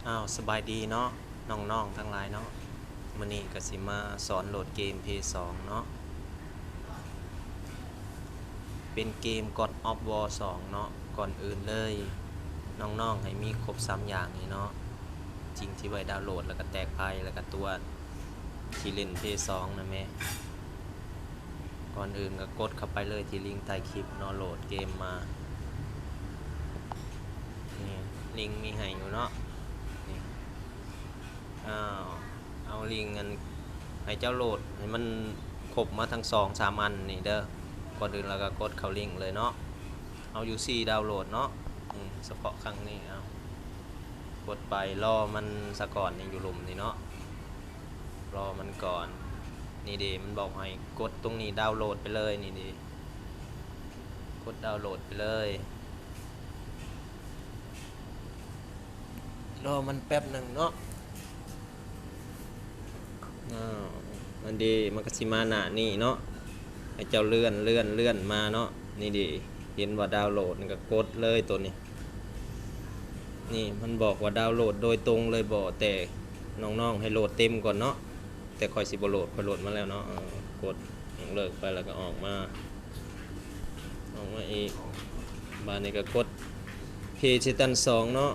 ອ້າວ ສະບາຍດີເນາະ ນ້ອງໆທັງຫຼາຍເນາະ, ມື້ນີ້ກະຊິມາສອນໂຫຼດເກມເພສອງເນາະ, ເປັນເກມ God of War ສອງເນາະ. ກ່ອນອື່ນເລີຍ ນ້ອງໆໃຫ້ມີຄົບສາມຢ່າງນີ້ເນາະ, ສິ່ງທີ່ໄວ້ດາວໂຫຼດ ແລ້ວກະແຕກໄຟ ແລ້ວກະຕົວທີ່ຫຼິ້ນເພສອງນະແມ. ກ່ອນອື່ນກະກົດເຂົ້າໄປເລີຍທີ່ລິງໃຕ້ຄລິບເນາະ, ໂຫຼດເກມມາ. ນີ້ລິງມີໃຫ້ຢູ່ເນາະ, ນີ້ ອ້າວ ເອົາລິງອັນ ໃຫ້ເຈົ້າໂຫຼດໃຫ້ມັນຄົບມາທັງສອງສາມອັນນີ້ເດີ. ກ່ອນອື່ນລະກະກົດເຂົ້າລິງເລີຍເນາະ, ເອົາຢູຊີດາວໂຫຼດເນາະ. ອືມ ສະເພາະຄັ້ງນີ້ ເອົາ ກົດໄປ ລໍມັນສາກ່ອນນີ້ ຢູ່ລຸ່ມນີ້ເນາະ, ລໍມັນກ່ອນ. ນີ້ເດ ມັນບອກໃຫ້ກົດຕົງນີ້ ດາວໂຫຼດໄປເລີຍ ນີ້ເດ, ກົດດາວໂຫຼດໄປເລີຍ. ລໍມັນແປັບໜຶ່ງເນາະ. ອ້າວ ອັນເດ ມັນກະຊິມາໜ້ານີ້ເນາະ, ໃຫ້ເຈົ້າເລື່ອນ ເລື່ອນ ເລື່ອນມາເນາະ. ນີ້ເດ ເຫັນວ່າດາວໂຫຼດ ນີ້ກະກົດເລີຍໂຕນີ້. ນີ້ມັນບອກວ່າດາວໂຫຼດໂດຍຕົງເລີຍບໍ, ແຕ່ນ້ອງໆໃຫ້ໂຫຼດເຕັມກ່ອນເນາະ. ແຕ່ຂ້ອຍຊິບໍ່ໂຫຼດ ຂ້ອຍໂຫຼດມາແລ້ວເນາະ. ເອີ ກົດຍົກເລີກໄປ ແລ້ວກະອອກມາ ອອກມາອີກ. ບາດນີ້ກະກົດ PlayStation ສອງເນາະ,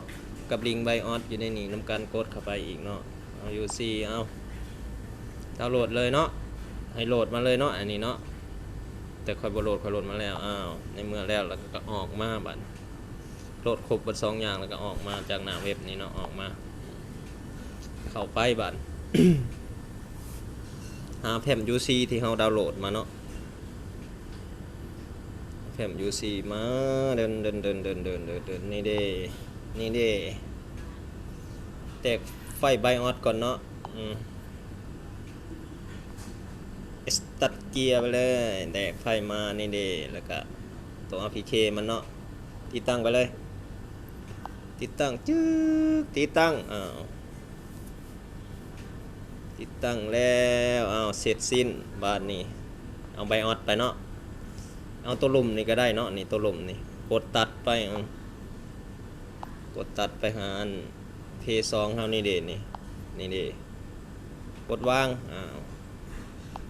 ກັບລິງ BIOS ຢູ່ໃນນີ້ນຳກັນ, ກົດເຂົ້າໄປອີກເນາະ. ເອົາຢູຊີ ເອົາ ດາວໂຫຼດເລີຍເນາະ, ໃຫ້ໂຫຼດມາເລີຍເນາະ ອັນນີ້ເນາະ. ແຕ່ຂ້ອຍບໍ່ໂຫຼດ ຂ້ອຍໂຫຼດມາແລ້ວ. ອ້າວ ໃນເມື່ອແລ້ວ ແລ້ວກະອອກມາບາດ ໂຫຼດຄົບເບິດສອງຢ່າງ ແລ້ວກະອອກມາຈາກໜ້າເວັບນີ້ເນາະ, ອອກມາ ເຂົ້າໄປບາດ ຫາແຟ້ມຢູຊີທີ່ເຮົາດາວໂຫຼດມາເນາະ, ແຟ້ມຢູຊີມາ ເດີນ ເດີນ ເດີນ ເດີນ ເດີນ ເດີນ ເດີນ ນີ້ເດ ນີ້ເດ. ແຕກໄຟ BIOS ກ່ອນເນາະ. ອືມ ສະຕາດເກຍໄປເລີຍ, ແຕກໄຟມາ ນີ້ເດ. ແລ້ວກະໂຕ APK ມັນເນາະ, ຕິດຕັ້ງໄປເລີຍ. ຕິດຕັ້ງ ຈຶກ ຕິດຕັ້ງ. ອ້າວ ຕິດຕັ້ງແລ້ວ. ອ້າວ ເສັດສິ້ນ. ບາດນີ້ເອົາ BIOS ໄປເນາະ, ເອົາໂຕລຸ່ມນີ້ກະໄດ້ເນາະ, ນີ້ໂຕລຸ່ມນີ້ ກົດຕັດໄປ. ເອົາ ກົດຕັດໄປຫາອັນ ເພສອງເຮົານີ້ເດ ນີ້ ນີ້ເດ ກົດວາງ. ອ້າວ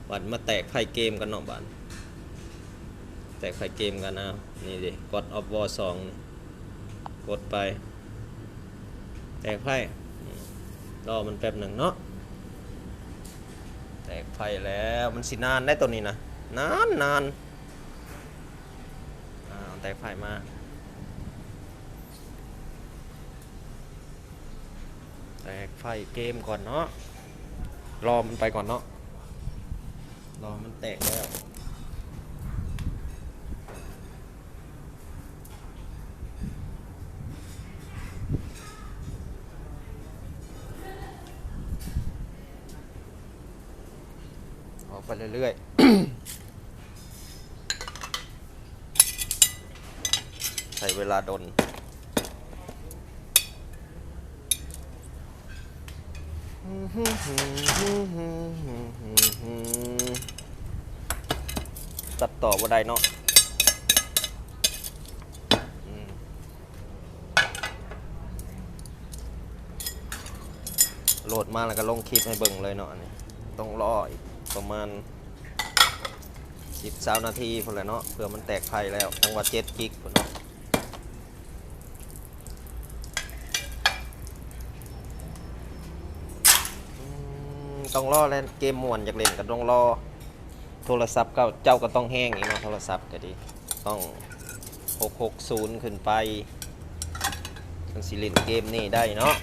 ບາດມາແຕກໄຟເກມກັນເນາະ, ບາດແຕກໄຟເກມກັນ. ອ້າວ ນີ້ເດ God of War ສອງ ກົດໄປ ແຕກໄຟ. ອືມ ລໍມັນແປັບໜຶ່ງເນາະ, ແຕກໄຟແລ້ວ. ມັນຊິນານໄດ໋ໂຕນີ້ນະ, ນານໆ. ອ້າວ ແຕກໄຟມາ ແຕກໄຟເກມກ່ອນເນາະ, ລໍມັນໄປກ່ອນເນາະ, ລໍມັນແຕກແລ້ວ. ອອກໄປເລື້ອຍໆ. ໃຊ້ເວລາດົນ. ຕັດຕໍ່ບໍ່ໄດ້ເນາະ. ອືມ ໂຫຼດມາແລ້ວກະລົງຄລິບໃຫ້ເບິ່ງເລີຍເນາະ. ອັນນີ້ຕ້ອງລໍອີກປະມານສິບ ຊາວນາທີພຸ້ນແຫຼະເນາະ, ເພື່ອມັນແຕກໄຟແລ້ວ. ຍັງວ່າເຈັດກິກພຸ້ນເນາະ. ອືມ ຕ້ອງລໍແຫຼະ, ເກມມ່ວນຢາກຫຼິ້ນກະຕ້ອງລໍ. ໂທລະສັບເຈົ້າ ເຈົ້າກະຕ້ອງແຮງອີກເນາະ, ໂທລະສັບກະດີ ຕ້ອງຫົກຫົກສູນຂຶ້ນໄປ ຈັ່ງຊິຫຼິ້ນເກມນີ້ໄດ້ເນາະ.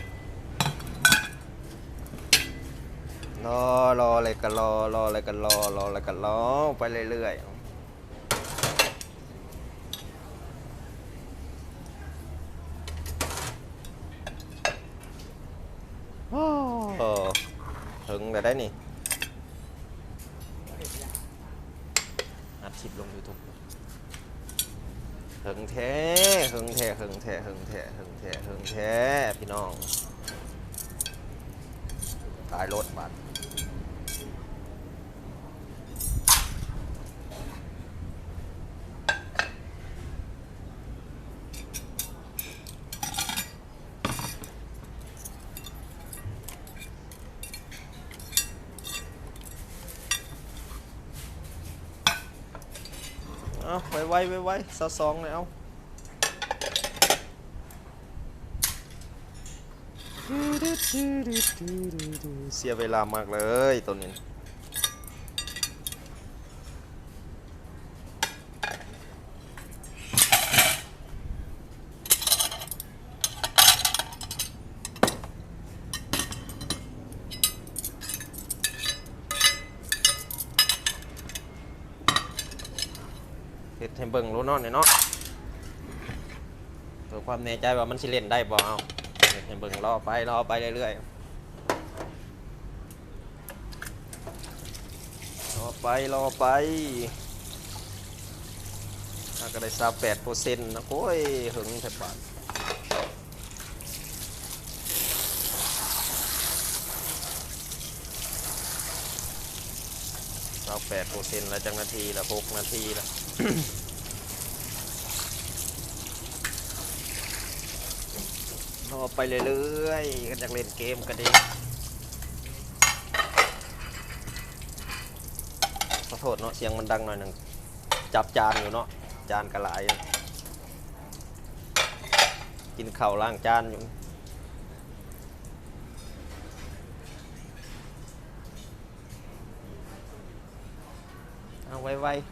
ລໍ ລໍແລ້ວກະລໍ ລໍແລ້ວກະລໍ ລໍແລ້ວກະລໍ ໄປເລື້ອຍໆ. ໂອ້ ເຖິງແລ້ວໄດ໋ນີ້ ອັດຄລິບລົງຢູທູບ. ເຖິງແທ້ ເຖິງແທ້ ເຖິງແທ້ ເຖິງແທ້ ເຖິງແທ້ ເຖິງແທ້ ພີ່ນ້ອງ. ຕາຍໂລດບາດ. ໂ ເອົາ ໄວໆ ໄວໆ ຊາວສອງແລ້ວ. ເສຍເວລາມາກເລີຍໂຕນີ້. ເຮັດໃຫ້ເບິ່ງໂລດເນາະນີ້ເນາະ ເພື່ອຄວາມແນ່ໃຈວ່າມັນຊິເຫຼັ້ນໄດ້ບໍ່. ເອົາ ເຮັດໃຫ້ເບິ່ງ ລໍໄປ ລໍໄປເລື້ອຍໆ. ລໍໄປ ລໍໄປ ຫາກະໄດ້ຊາວແປດເປີເຊັນນະ. ໂອ້ຍ ເຫິງແທ້ບາດ. ຊາວແປດເປີເຊັນແລ້ວ. ຈັກນາທີລະ? ຫົກນາທີລະ. ລໍໄປເລື້ອຍໆ ຄັນຢາກຫຼິ້ນເກມກະດີ. ຂໍໂທດເນາະ ສຽງມັນດັງໜ້ອຍໜຶ່ງ. ຈັບຈານຢູ່ເນາະ ຈານກະຫຼາຍ. ກິນເຂົ້າລ້າງຈານຢູ່. ເອົາໄວໆ.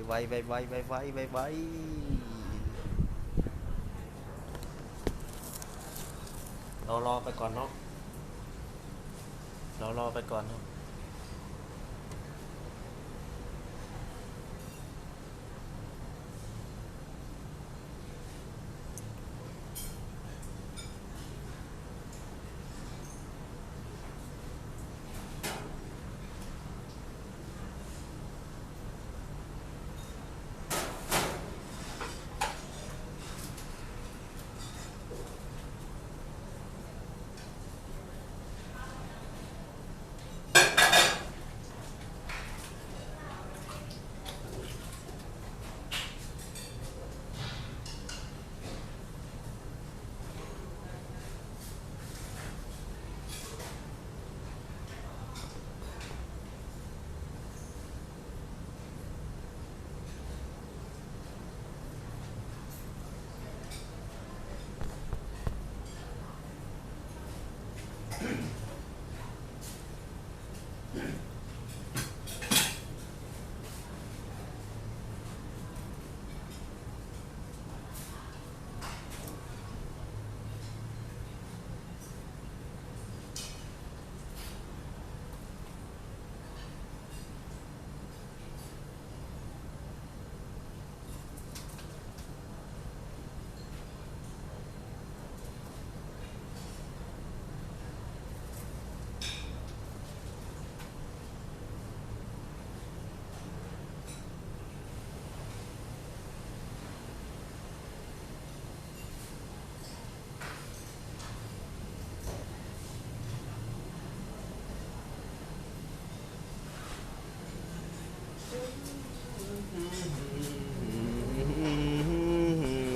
ໄວໆ ໄວໆ ໄວໆ ໄວໆ. ລໍໆ ໄປກ່ອນເນາະ ລໍໆ ໄປກ່ອນເນາະ.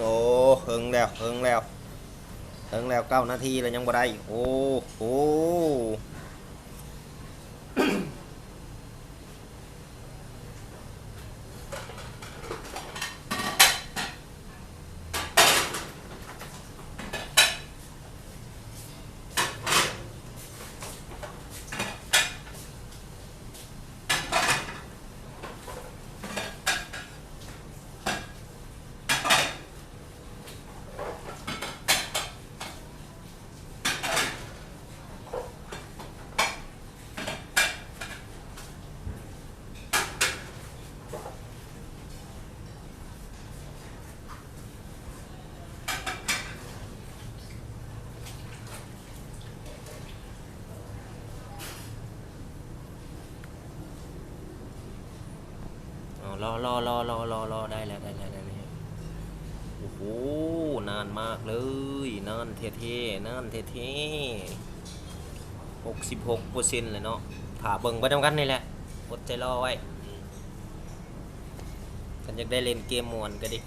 ໂອ້ ເຫິງແລ້ວ ເຫິງແລ້ວ ເຫິງແລ້ວ ເກົ້ານາທີແລ້ວຍັງບໍ່ໄດ້. ໂອ້ໂຫ. ເອົາ ລໍໆ ລໍໆ ລໍໆ ລໍໆ ໄດ້ແລ້ວ ໄດ້ແລ້ວ ໄດ້ແລ້ວ. ໂອ້ໂຫ ນານມາກເລີຍ ນານແທ້ໆ ນານແທ້ໆ. ຫົກສິບຫົກເປີເຊັນແລ້ວເນາະ. ຖ້າເບິ່ງໄປນຳກັນນີ້ແຫຼະ ອົດໃຈລໍໄວ້ ຄັນຢາກໄດ້ຫຼິ້ນເກມມ່ວນກໍດີ.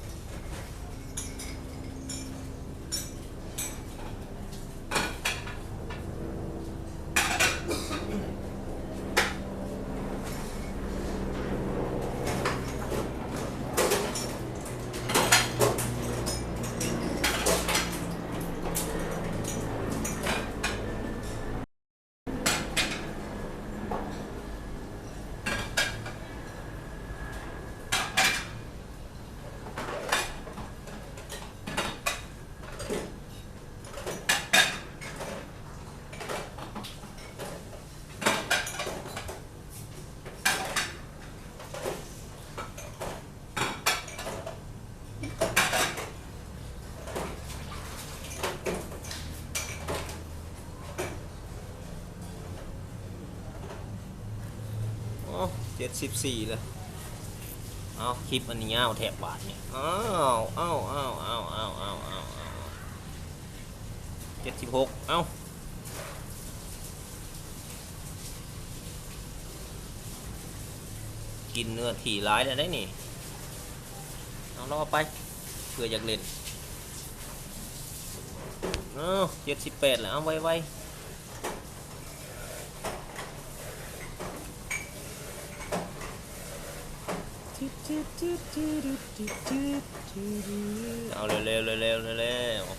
ໂອ້ ເຈັດສິບສີ່ແລ້ວ. ເອົາ ຄລິບອັນນີ້ຍາວແທ້ບາດນີ້. ເອົາ ເອົາ ເຈັດສິບຫົກ ເອົາ ກິນເນື້ອທີ່ຫຼາຍແລ້ວເດ້ນີ້. ເອົາ ລໍໄປ ເພື່ອຢາກຫຼິ້ນ. ເອົາ ເຈັດສິບແປດແລ້ວ ເອົາ ໄວໆ. ເອົາ ເລັວໆ ເລັວໆ ເລັວໆ.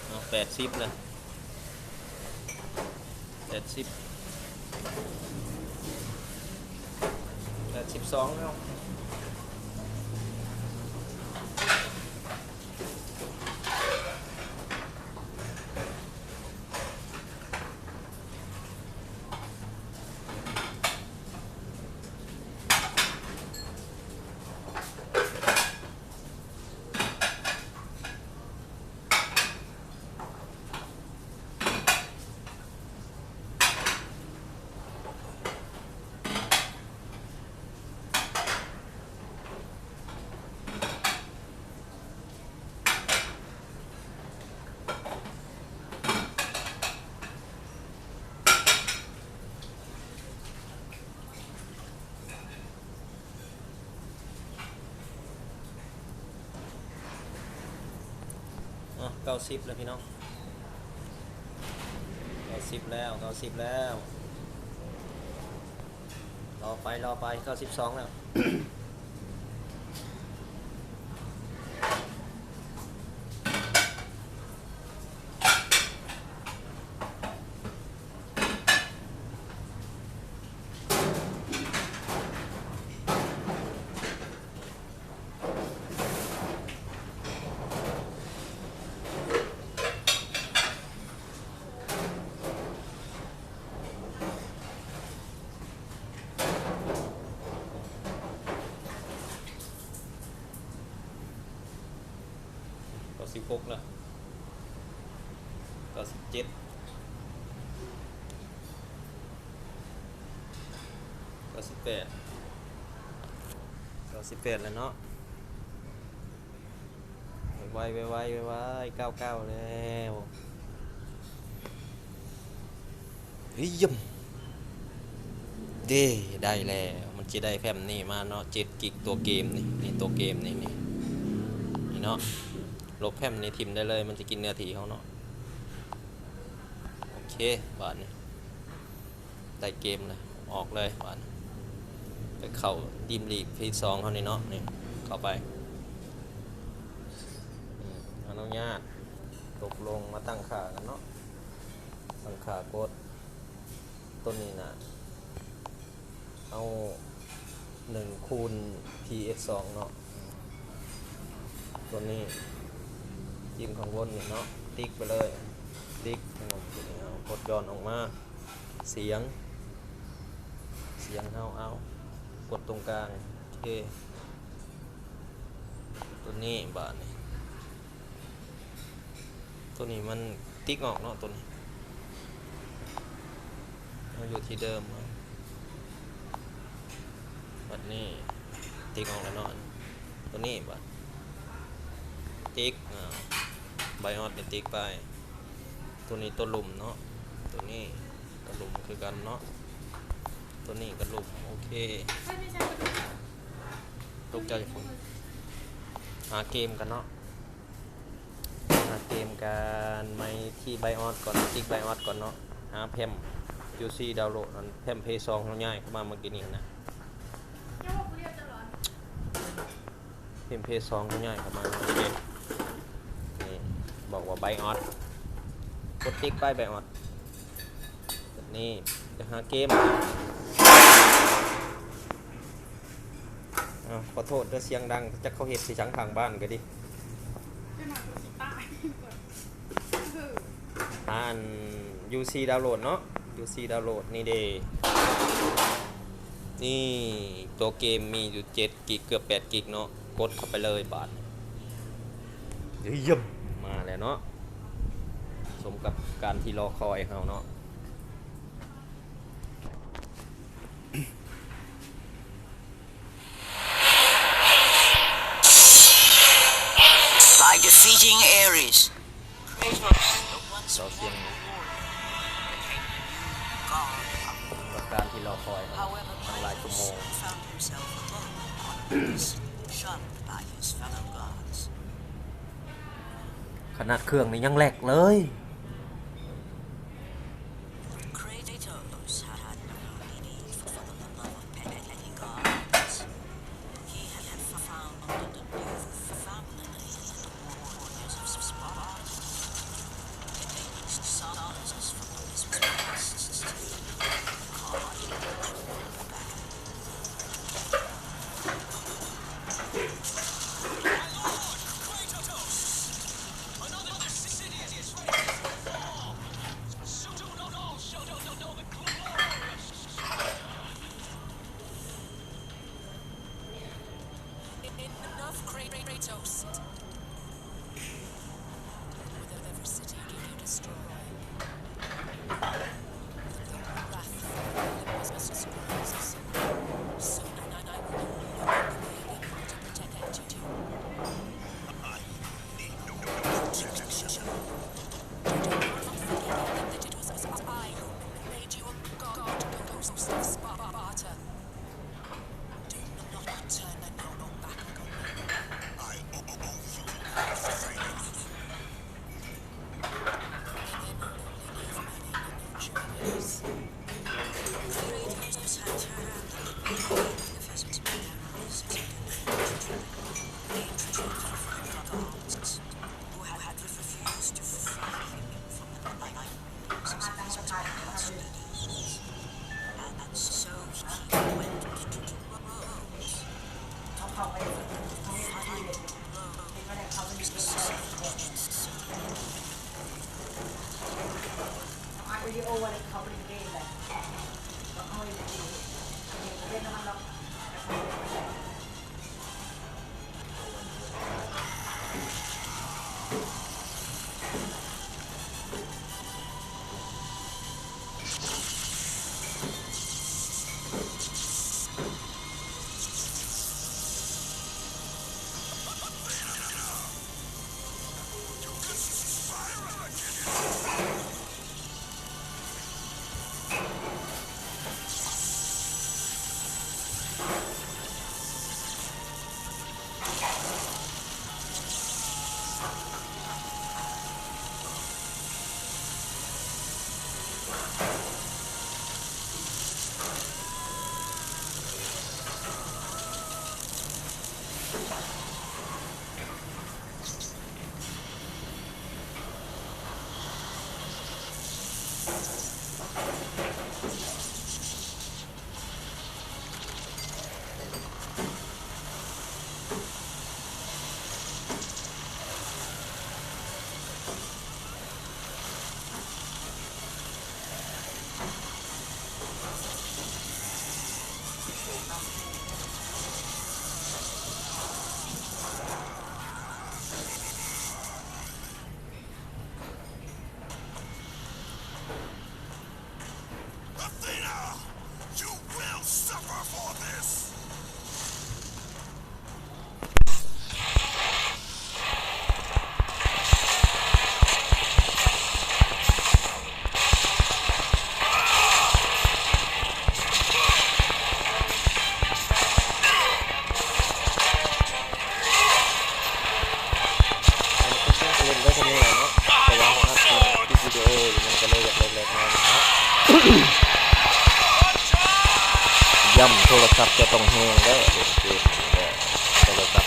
ເອົາ ແປດສິບແລ້ວ ແປດສິບ ແປດສິບສອງແລ້ວ. ອ່ະ ເກົ້າສິບແລ້ວພີ່ນ້ອງ ເກົ້າສິບແລ້ວ ເກົ້າສິບແລ້ວ. ລໍໄປ ລໍໄປ ເກົ້າສິບສອງແລ້ວ. ເກົ້າສິບຫົກລະ ເກົ້າສິບເຈັດ ເກົ້າສິບແປດ ເກົ້າສິບແປດແລ້ວເນາະ. ໄວໆ ໄວໆ ໄວໆ ເກົ້າເກົ້າແລ້ວ. ເຮີ້ຍ ເດ້ ໄດ້ແລ້ວ. ມັນຊິໄດ້ແຟ້ມນີ້ມາເນາະ ເຈັດກິກ ຕົວເກມນີ້ ນີ້ຕົວເກມນີ້ ນີ້ ນີ້ເນາະ. ລົບແຟ້ມນີ້ຖິ້ມໄດ້ເລີຍ ມັນຈະກິນເນື້ອທີ່ເຮົາເນາະ. ໂອເຄ ບາດນີ້ ໄດ້ເກມແລ້ວ ອອກເລີຍບາດນີ້ ໄປເຂົ້າທີມລີກທີສອງເຮົານີ້ເນາະ ນີ້ ເຂົ້າໄປ ອະນຸຍາດ ຕົກລົງມາຕັ້ງຄ່າກັນເນາະ ຕັ້ງຄ່າກົດ ໂຕນີ້ນະ ເອົາໜຶ່ງຄູນພີເອັສສອງເນາະ ໂຕນີ້ ຈິ້ມຂ້າງບົນນີ້ເນາະ ຕິກໄປເລີຍ ຕິກ ກົດຍ້ອນອອກມາ ສຽງ ສຽງເຮົາເອົາ ກົດຕົງກາງ ໂອເຄ ໂຕນີ້ບາດນີ້ ໂຕນີ້ມັນຕິກອອກເນາະ ໂຕນີ້ ເຮົາຢູ່ທີ່ເດີມເນາະ ບາດນີ້ຕິກອອກແລ້ວເນາະ ໂຕນີ້ບາດ ຕິກ ອາ ໄບອອດນີ້ຕິກໄປ. ໂຕນີ້ໂຕລຸ່ມເນາະ ໂຕນີ້ໂຕລຸ່ມຄືກັນເນາະ ໂຕນີ້ກໍລຸ່ມ. ໂອເຄ ຕົກໃຈຝົນ. ຫາເກມກັນເນາະ ຫາເກມກັນໃໝ່ທີ່ໄບອອດກ່ອນ ຕິກໄບອອດກ່ອນເນາະ. ຫາແຟ້ມຢູຊີດາວໂຫຼດ ອັນແຟ້ມເພສອງເຮົາຍ້າຍເຂົ້າມາເມື່ອກີ້ນີ້ນະ. ເພມເພສອງກໍຍ້າຍເຂົ້າມາ. ໂອເຄ ນີ້ບອກວ່າໄບອອດ ກົດຕິກໄປໄບອອດ. ນີ້ໄປຫາເກມ. ອ້າວ ຂໍໂທດເດີ ສຽງດັງ ຈັກເຂົາເຮັດຊິສັງທາງບ້ານກໍດີ. ເປັນຫຍັງຄືຊິຕາຍ ອັນຢູຊີດາວໂຫຼດເນາະ ຢູຊີດາວໂຫຼດນີ້ເດ. ນີ້ໂຕເກມມີຢູ່ເຈັດກິກ ເກືອບແປດກິກເນາະ ກົດເຂົ້າໄປເລີຍບາດ. ເຢ້ຽມ ມາແລ້ວເນາະ ສົມກັບການທີ່ລໍຄອຍເຮົາເນາະ. By defeating Ares, Kratos, the once ເຈົ້າສຽງ immortal, became the new god of the ກັບການທີ່ລໍຄອຍ however, ຕັ້ງຫຼາຍຊົ່ວໂມງ Kratos soon found himself alone on Olympus, shunned by his fellow gods. ຂະໜາດເຄື່ອງນີ້ຍັງແລັກເລີຍ. Kratos had no need for the love of any gods. He had found a new family in the warriors of Sparta. They needed solace from his past. Enough, Kratos. With every city you destroy, the wrath of Olympus must surprise us. Soon I, I will no longer be able to protect you. I need no, no protection. Do not forget that it was I who made you a god, ghost of Sparta. Do not turn your back on me. I owe you a favor. Kratos had turned the phantom gods who had refused to free him from the light. ຢ້ຳໂທລະສັບຈະຕ້ອງແຮງເດີ ເກມນີ້ເດີ ໂທລະສັບ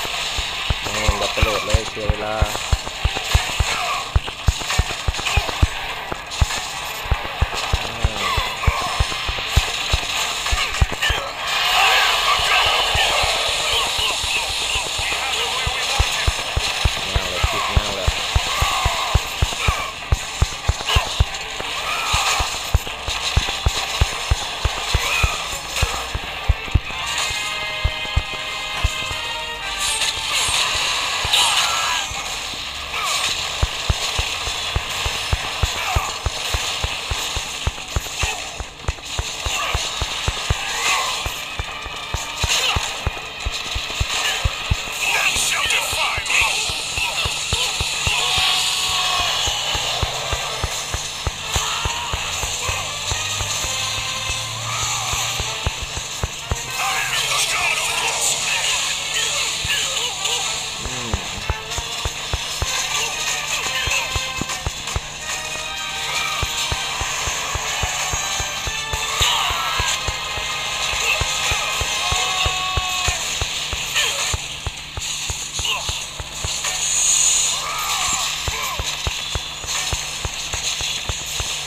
ແຮງແບັດຕະເລີດເລີຍ ເສຍເວລາ. ຍາວແລ້ວ ຄລິບຍາວແລ້ວ.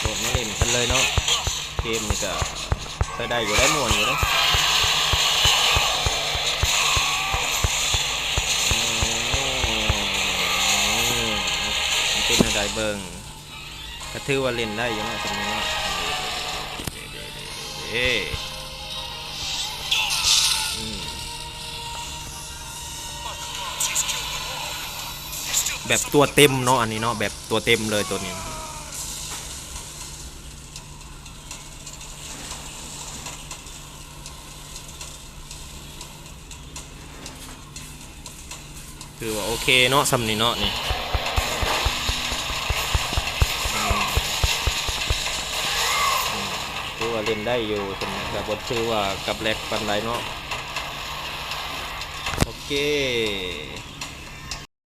ໂດດມາຫຼິ້ນກັນເລີຍເນາະ ເກມນີ້ກະໃຊ້ໄດ້ຢູ່ໄດ໋ ມ່ວນຢູ່ເດ້. ມັນເປັນແນວໃດເບິ່ງ ກະຖືວ່າຫຼິ້ນໄດ້ຢູ່ເນາະ ສ່ຳນີ້ເນາະ. ເດ້ ອືມ ແບບຕົວເຕັມເນາະ ອັນນີ້ເນາະ ແບບຕົວເຕັມເລີຍໂຕນີ້. ຖືວ່າໂອເຄເນາະ ສ່ຳນີ້ເນາະນີ້. ອືມ ອືມ ຖືວ່າຫຼິ້ນໄດ້ຢູ່ ສ່ຳນີ້ກະບໍ່ຖືວ່າກັບແລັກປານໃດເນາະ. ໂອເຄ.